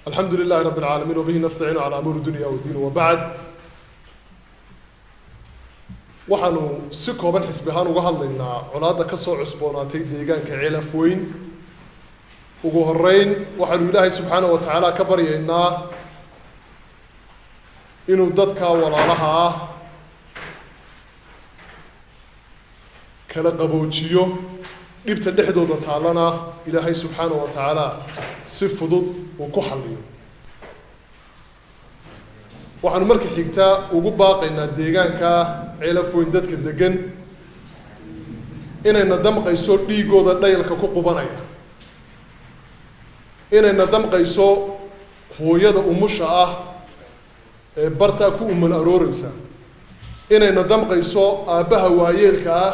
الحمد لله رب العالمين وبه نستعين على أمور الدنيا والدين وبعد. Waxaanu si kooban xisbi ahaan uga hadlaynaa colaadda ka soo cusboonaatay deegaanka Ceelaf Weyn. Ugu horeyn waxaanu Ilaahay subxaanahu wa tacaala ka baryaynaa inuu dadka walaalaha ah kala qaboojiyo, dhibta dhexdooda taalana Ilaahay subxaanahu wa tacaala si fudud uu ku xalliyo. Waxaanu marka xigtaa ugu baaqaynaa deegaanka Ceelaf Weyn dadka degan inayna damqayso dhiigooda dhayalka ku qubanaya, inayna damqayso hooyada umusha ah ee bartaa ku umal arooreysa, inayna damqayso aabbaha waayeelka ah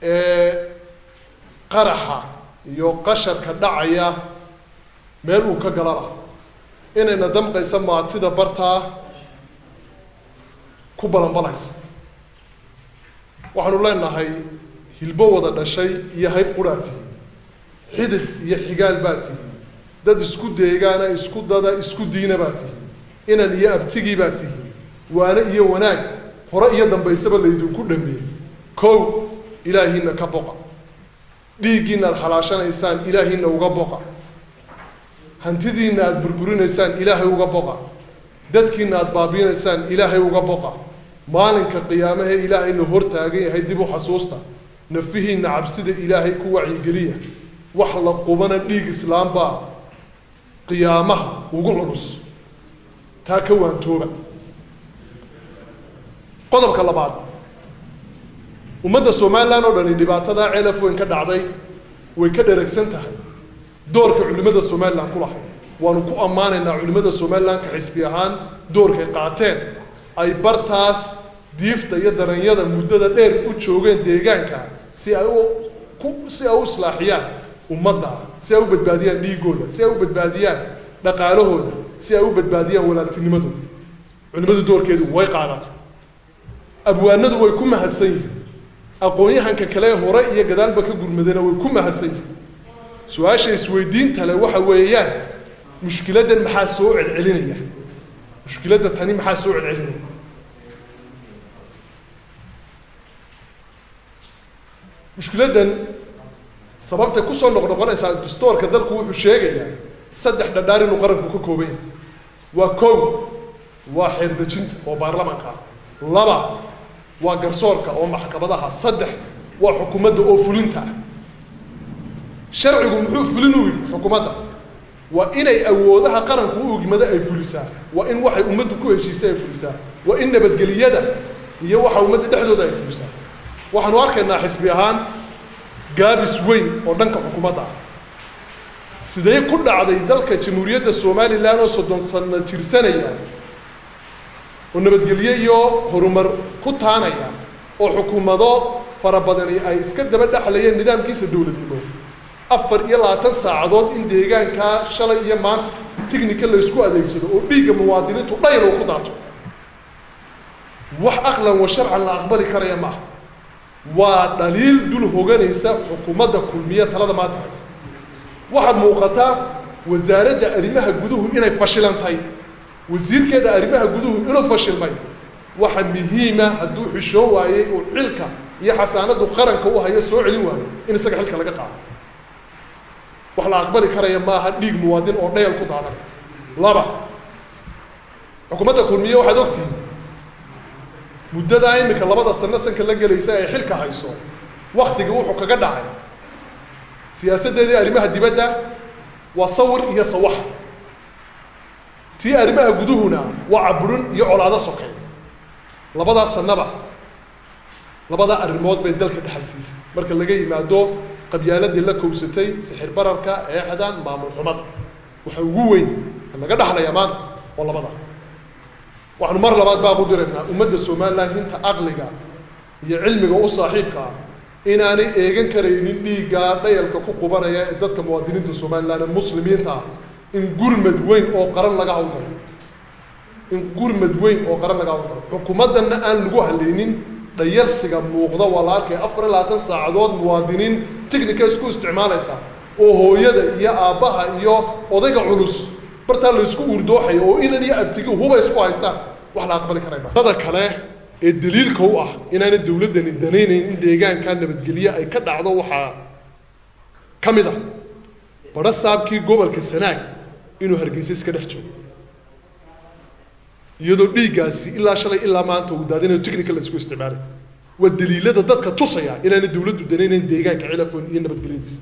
ee qaraxa iyo qasharka dhacaya meel uu ka galala, inayna damqayso maatida bartaa ku balanbalaysa. Waxaanu leenahay hilbo wada dhashay iyo hayb qudhaa tihi, xidid iyo xigaal baa tihi, dad isku deegaana, isku dada, isku diina baa tihi, inan iyo abtigii baa tihi, waane iyo wanaag hore iyo dambaysaba laydinku dhameeyey. Kow, Ilaahiina ka boqa, dhiiggiina aada xalaashanaysaan Ilaahiina uga boqa, hantidiina aada burburinaysaan Ilaahay uga boqa, dadkiina aada baabiinaysaan Ilaahay uga boqa. Maalinka qiyaamahee Ilaahay la hortaagan yahay dib u xasuusta, nafihiina cabsida Ilaahay ku wacyigeliya. Wax la qubana dhiig islaambaa qiyaamaha ugu culus, taa ka waantooba. Qodobka labaad, ummadda Somalilan oo dhani dhibaatadaa Ceelaf Weyn ka dhacday way ka dheragsan tahay. Doorka culimada Somalilan ku lahay waanu ku ammaanaynaa. Culimada Somalilan ka xisbi ahaan doorkay qaateen ay bartaas diifta iyo daranyada muddada dheer u joogeen deegaanka si ay u islaaxiyaan ummadda, si ay u badbaadiyaan dhiigooda, si ay u badbaadiyaan dhaqaalahooda, si ay u badbaadiyaan walaaltinimadooda. Culimadu doorkeedu way qaadatay, abwaanadu way ku mahadsan yihiin, aqoon-yahanka kale hore iyo gadaalba ka gurmadayna way ku mahadsan yihiin. Su-aasha isweydiinta le waxa weeyaan, mushkiladdan maxaa soo celcelinaya? Mushkiladda tani maxaa soo celcelinaya? Mushkiladdan sababta kusoo noqnoqonaysaa, dastoorka dalku wuxuu sheegayaa saddex dhadhaar inuu qaranku ka kooban yahay. Waa kow, waa xeerdejinta oo baarlamaanka ah; laba, waa garsoorka oo maxkamadaha; saddex, waa xukuumadda oo fulinta ah. Sharcigu muxuu fulin u yidhi? Xukuumadda waa inay awoodaha qaranku u ogmado ay fulisaa, waa in waxay ummaddu ku heshiisay ay fulisaa, waa in nabadgeliyada iyo waxa ummadda dhexdooda ay fulisaa. Waxaanu arkaynaa xisbi ahaan gaabis weyn oo dhanka xukuumadda ah. Sidee ku dhacday dalka Jamhuuriyadda Somalilan oo 30 sano jirsanaya oo nabadgelye iyo horumar ku taanaya oo xukuumado fara badani ay iska daba dhexlayeen nidaamkiisa dowladnimo, 24 saacadood in deegaankaa shalay iyo maanta tignika la isku adeegsado oo dhiigga muwaadiniintu dhayl uu ku daato? Wax aqlan wa sharcan la aqbali karaya maaha. Waa dhaliil dul hoganaysa xukuumadda Kulmiye talada maanta haysa. Waxaa muuqataa wasaaradda arrimaha guduhu inay fashilantay, wasiirkeeda arrimaha guduhu inuu fashilmay. Waxa muhiima, hadduu xishoon waayey uu xilka iyo xasaanadu qaranka u hayo soo celin waayo, in isaga xilka laga qaado. Wax la aqbali karaya maaha dhiig muwaadin oo dhayal ku daadanay. Laba, xukuumadda Kulmiye waxaad ogtihiin muddadaa imika 2da sano sanka la gelaysa ay xilka hayso, waktigii wuxuu kaga dhacay siyaasaddeedii arrimaha dibadda waa sawir iyo sawax, tii arrimaha guduhuna waa caburin iyo colaado sokay. Labadaas sanaba labadaa arrimood bay dalka dhexal siisay, marka laga yimaado qabyaaladii la kowsatay, sixir bararka, eexdan, maamul xumada. Waxa ugu weyn laga dhaxlayaa maanta waa labada. Waxaanu mar labaad baaq u diraynaa ummadda Somalilan hinta aqliga iyo cilmiga u saaxiibka ah inaanay eegan karaynin dhiiggaa dhayalka ku qubanaya ee dadka muwaadiniinta Somalilan ee muslimiinta ah, in gurmad weyn oo qaran laga hawlgalo, in gurmad weyn oo qaran laga hawlgalo, xukuumaddanna aan lagu haleynin dhayalsiga muuqda. Waa la arkaya 24 saacadood muwaadiniin tignika isku isticmaalaysa oo hooyada iyo aabbaha iyo odayga culus Bartaa la isku uurdooxayo oo inan iyo abtigi huba isku haystaan, wax la aqbali karayma. Dada kale ee daliilka u ah inaana dawladdani danaynayn in deegaanka nabadgelye ay ka dhacdo waxaa ka mid ah badhasaabkii gobolka Sanaag inuu Hargeysa iska dhex joogo, iyadoo dhiiggaasi ilaa shalay ilaa maanta uu daadinayo, technical la isku isticmaalay. Waa daliilada dadka tusaya inaana dawladdu danaynayn deegaanka Cilafon iyo nabadgelyadiisa.